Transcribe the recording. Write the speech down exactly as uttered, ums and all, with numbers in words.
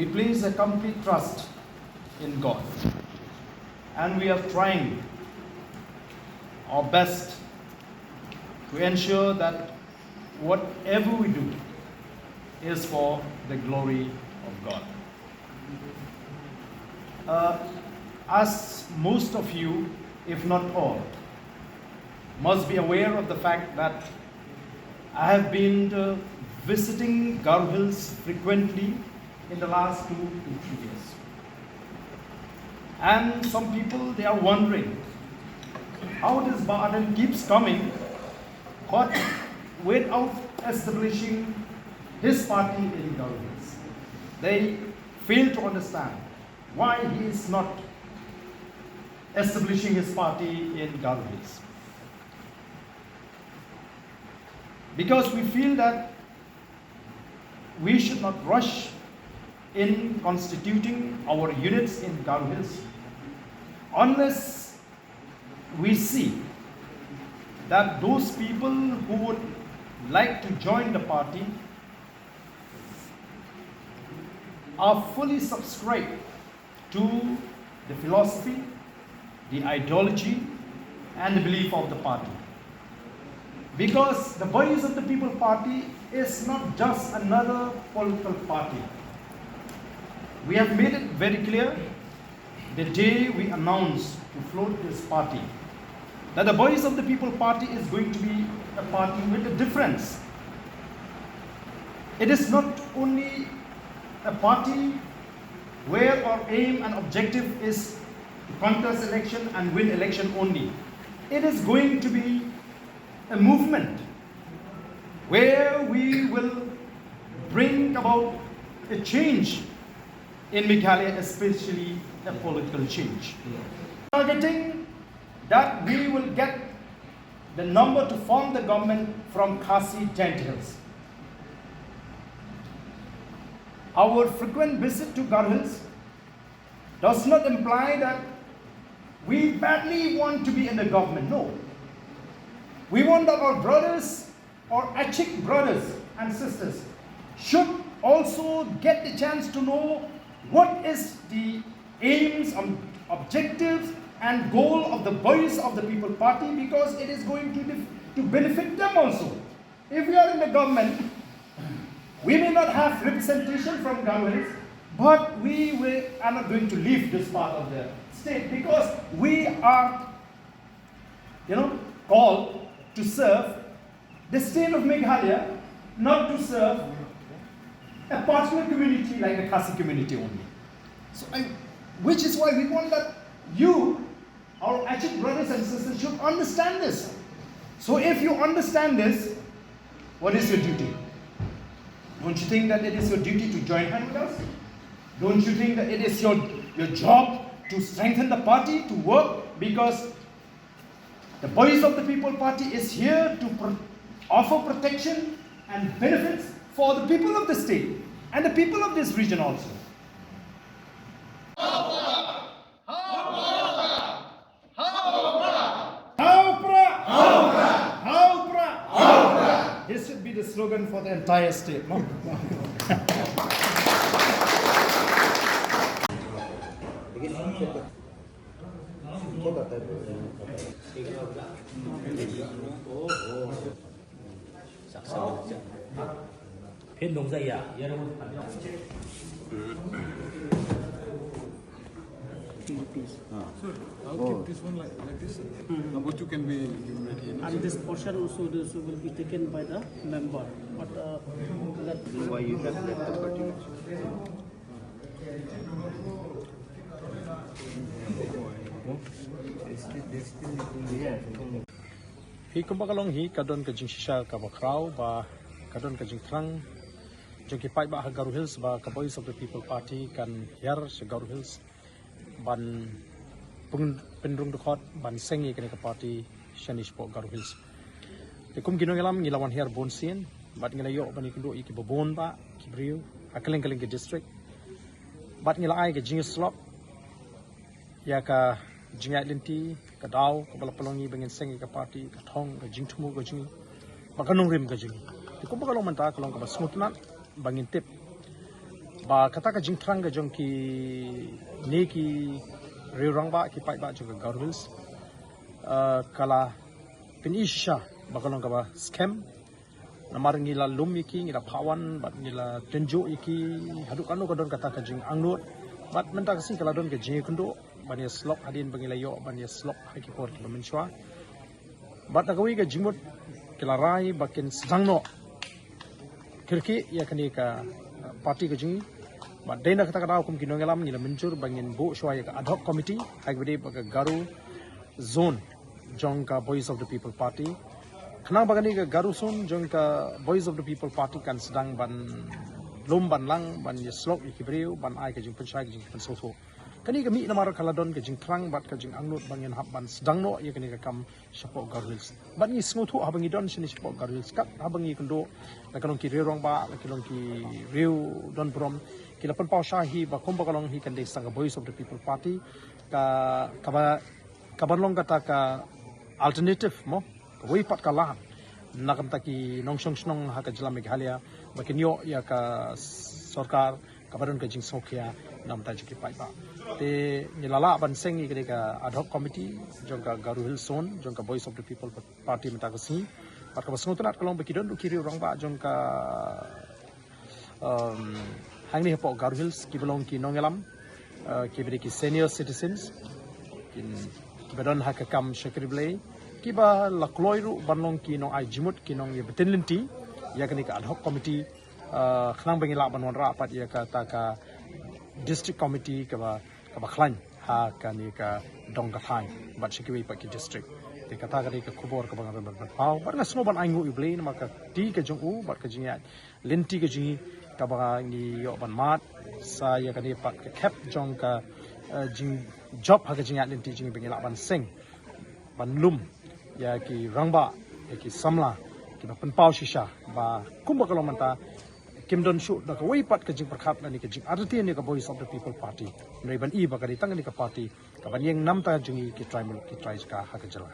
We place a complete trust in God, and we are trying our best to ensure that whatever we do is for the glory of God. Uh, as most of you, if not all, must be aware of the fact that I have been uh, visiting Garo Hills frequently in the last two to three years. And some people, they are wondering how this Bah Ardent keeps coming, but without establishing his party in Garo Hills. They fail to understand why he is not establishing his party in Garo Hills. Because we feel that we should not rush in constituting our units in Garo Hills unless we see that those people who would like to join the party are fully subscribed to the philosophy, the ideology, and the belief of the party. Because the Voice of the People Party is not just another political party. We have made it very clear the day we announced to float this party that the Voice of the People Party is going to be a party with a difference. It is not only a party where our aim and objective is to contest election and win election only. It is going to be a movement where we will bring about a change in Meghalaya, especially a political change. Targeting that we will get the number to form the government from Khasi Jaintia Hills. Our frequent visit to Garo Hills does not imply that we badly want to be in the government. No. We want that our brothers, our Achik brothers and sisters, should also get the chance to know what is the aims, um, objectives, and goal of the Voice of the People Party, because it is going to, def- to benefit them also. If we are in the government, we may not have representation from Garo Hills, but we will, are not going to leave this part of the state because we are, you know, called to serve the state of Meghalaya, not to serve a particular community like the Khasi community only. So, I, which is why we want that you, our Achik brothers and sisters, should understand this. So, if you understand this, what is your duty? Don't you think that it is your duty to join hand with us? Don't you think that it is your, your job to strengthen the party, to work? Because the Voice of the People Party is here to pro- offer protection and benefits for the people of the state and the people of this region also. Hau pra! Hau pra! Hau pra! This should be the slogan for the entire state, no? I'll keep this one like, like this. No, but you can be, you ready, you know? And this portion also, this will be taken by the member. But uh, that Why you have left the party? Hi, kumba ka long hi, ka don ka jingshisha kaba khraw ba ka don ka jingthrang jong ki paidbah ha Garo Hills ba ka Voice of the People Party kan hiar sha Garo Hills ban pyn- pynrung dkhot ban seng ïa kane ka party shane shapoh Garo Hills. Te kum ki nongïalam ngi la wan hiar bun sien bad ngi la ïoh ban ïakynduh ïa kiba bun bah ki briew ha kylleng kylleng ki district bad ngi la ai ka jingïasyllok ïa ka jingïaid lynti, ka daw kaba la pynlong ïa ngi ba ngin seng ïa ka party, ka thong, ka jingthmu ka jong ngi bad ka nongrim ka jong ngi. Te kumba ka long mynta ka long kaba sngewtynnat ba ngin tip Ba kata ka jingthrang ka jong kine ki riew rangbah ki paidbah jong ka Garo Hills, eh, ka la pyni shisha ba ka long kaba skhem. Namar ngi la lum ïa ki, ngi la phah wan, bad ngi la tynjuh ïa ki haduh katno ka don kata ka jingangnud. Bad mynta ka sngi ka la don ka jingïakynduh ban ïasyllok hadien ba ngi la ïoh ban ïasyllok ha ki por kiba mynshuwa. Bad na kawei ka jingmut ki la rai ba kin sdang noh kyrkieh ïa kane ka, uh, party ka jong ngi. Bad dei na kata ka daw kum ki nongïalam ngi la mynjur ba ngin buh shuwa ïa ka ad hoc committee ha kaba ïadei bad ka Garo zone jong ka Voice of the People Party. Khnang ba kane ka Garo zone jong ka Voice of the People Party kan sdang ban lum ban lang ban ïasyllok ïa ki briew ban ai ka jingpynshai ka jingpynsngewthuh. Kane ka mih namar ka la don ka jingthrang bad ka jingangnud ba ngin hap ban sdang noh ïa kane ka kam shapoh Garo Hills. Bad ngi sngewthuh haba ngi don shane shapoh Garo Hills kat haba ngi kynduh la ki long ki riew rangbah, la ki long ki riew don burom, ki la pynpaw shisha hi ba kumba ka long hi kan dei sa ka Voice of the People Party ka, kaba, kaban long kata ka alternative mo, kawei pat ka lad na ka bynta ki nongshong shnong ha ka jylla Meghalaya ba kin ïoh ïa ka sorkar kaba don ka jingsngewkhia na ka bynta jong ki paidbah. Te ngi la lah ban seng ïa kane ka ad hoc committee jong ka Garo Hills Zone jong ka Voice of the People Party mynta ka sngi. Bad kaba sngewtynnat ka long ba ki don ruh ki riew rangbah jong ka, um, hangne hapoh Garo Hills kiba long ki nongïalam, uh, kiba dei ki senior citizens, kin, kiba don ha ka kam shakri Blei, kiba la kloi ruh ban long ki nongai jingmut, ki nongïabynta lynti ïa kane ka ad hoc committee, uh, khnang ba ngin lah ban wanrah pat ïa kata ka district committee kaba, kaba khlaiñ ha kane ka dong ka thaiñ bad sha kiwei pat ki district. Te kata ka dei ka khubor kaba nga don ban pynpaw bad nga sngew ban ainguh ïa U Blei namar ka kti ka jong u bad ka jingïaid lynti ka jong ngi kaba ngi ïoh ban mad sa ïa kane pat ka khep jong ka, eh, jingjop ha ka jingïaid lynti jong ngi ba ngi lah ban seng ban lum ïa ki rangbah, ïa ki samla kiba pynpaw shisha ba kumba ka long mynta kim don shuh da kawei pat ka jingpyrkhat lane ka jingartatien ïa ka Voice of the People Party. Hynrei ban i ba ka dei tang kane ka party kaban ïeng namar jong ngi ki trai muluk ki trai jaka ha ka jylla.